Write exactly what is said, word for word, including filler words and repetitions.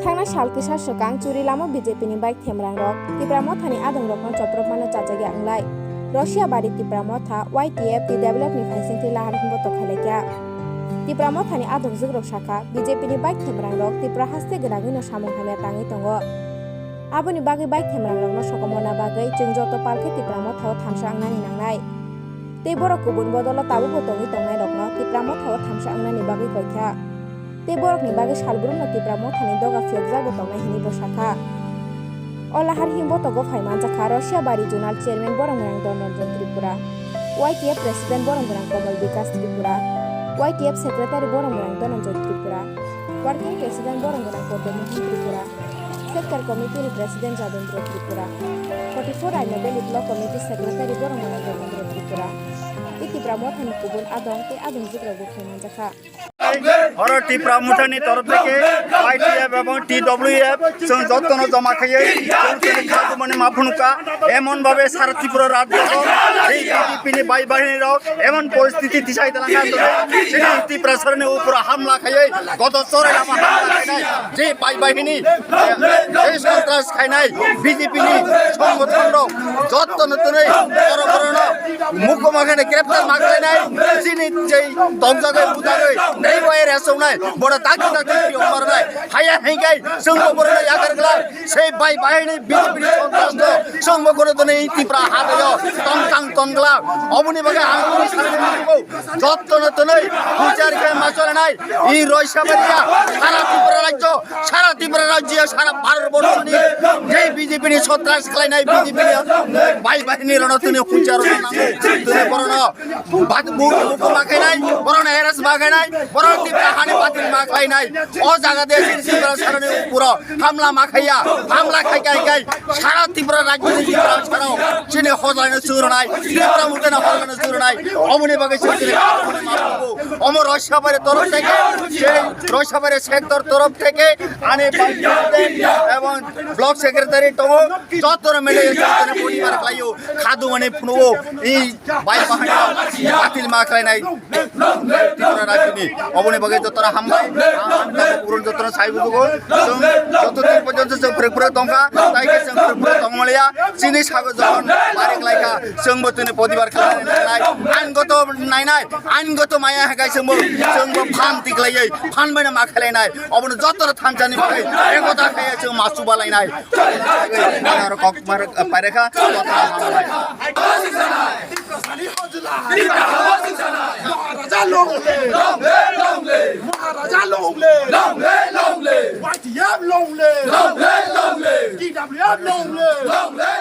Thangna sal kisa swkang Churi lama B J P ni bike themrang rok Tipra Motha ni adong rokno chopropmano chachagya wnglai. Russia bari Tipra Motha Y T F T W F ni phaisingtwi lahar himbo tokhailakya. Tipra Motha ni adongjwk rok sakha, B J P ni bike themrang rok Tipra haste gwnangwi no samung hamya tangwi tongo. Aboni bagwi bike themrang rokno sokomorna bagwi chwng joto palkhe Tipra Motha o thamsa wngnani nangnai. Tei borok kubun bodolo tabukbo tongwi tongnai rokno Tipra Motha o thamsa wngnani bagwi koikha. Tei borokni bagwi salbrumno Tipra Mothani doga phiyokjagwi tongnai hwnwi bo sakha. O lahar himbo togo phai manjakha Russia bari Zonal Chairman Boromgwnang Dhananjay Tripura, Y T F President Boromgwnang Komol Bikash Tripura, Y T F Secretary Boromgwnang Dhananjay Tripura, Working President Boromgwnang Padma Mohan Tripura, Sector Committee ni President Jadendra Tripura, forty-four Rainobeli Block Committee Secretary Boromgwnang Jadendra Tripura, tei Tipra Mothani kubun adong tei adongjwk rokbo phai manjakha. Oro Tipra Mothani torof theke Y T F ebong T W F chwng jottono joma khaiwi chwng chwngni khajumani ma phunukha. Emon bhabe sara Tripura rajyo o ei B J P ni bai bahini rok emon poristiti tisai talangkha, chini Tiprasarni uporo hamla khaiwi goto chorai lama hamla khainai. Je bai bahini, je sontras khainai B J P ni songgothon rok jotto no twnwi oro borok no mukho ma khainai, greptar ma khlainai, chini je tongjagai bujagwi tei bai resongnai bono dakti dakti phiyok marnai. Haya hingkai chwngbo borok no yakar glak, sei bai bahini B J P ni sontras no chwngbo kono twnwi Tipra habayo tongthang tongglak. Oboni bagwi ang jotto no twnwi huchar khe ma cholenai. I Roisabariya, sara Tripura rajyo, sara Tripura rajyo, sara Bharat borshoni je B J P ni sotras khlainai, B J P ni bai bahini rono tini hunchar rono nango, tini borono bat bu bu ma khainai, borono heres ma khainai, borono Tipra hani batil ma khlainai. O jaga de sini Tipra sarani puro hamla ma khaiya, hamla khai khai khai sara Tripura rajyo ni Tipra sarao chini hojai no churunai, Tipra mukhe no hojai no churunai. Oboni bagwi chini Omo Roisabari torof theke, sei Roisabari sector torof theke ani vice president ebong block secretary tongo, jotono mele jotono poribar khlaio, khadumani phunuo, i bai bahai batil ma khlainai Tripura rajyoni. Oboni bagwi jotono hambai, ang ang tabuk urun jotono sai bujugo, chwng joto din porjonto chwng phwrwk phwrwk tongkha, tai khe chwng phwrwk phwrwk tongmaliya, chini sago jokhon barik laikha, chwngbo tini poribar khlainai nangnai, ang goto nainai. Ain goto maya hai kaisa mo, chwng bo phan tiklaiwi, phan bai ma khlainai. Obono joto thansa ni bagwi ekota khai chwng ma chuba lainai. Aro kok mar parekha, joto hambai. Maharaja long live! Long live, long live! Maharaja long live! Long live, long live! Y T F long live! Long live, long live! T W F long live! Long live!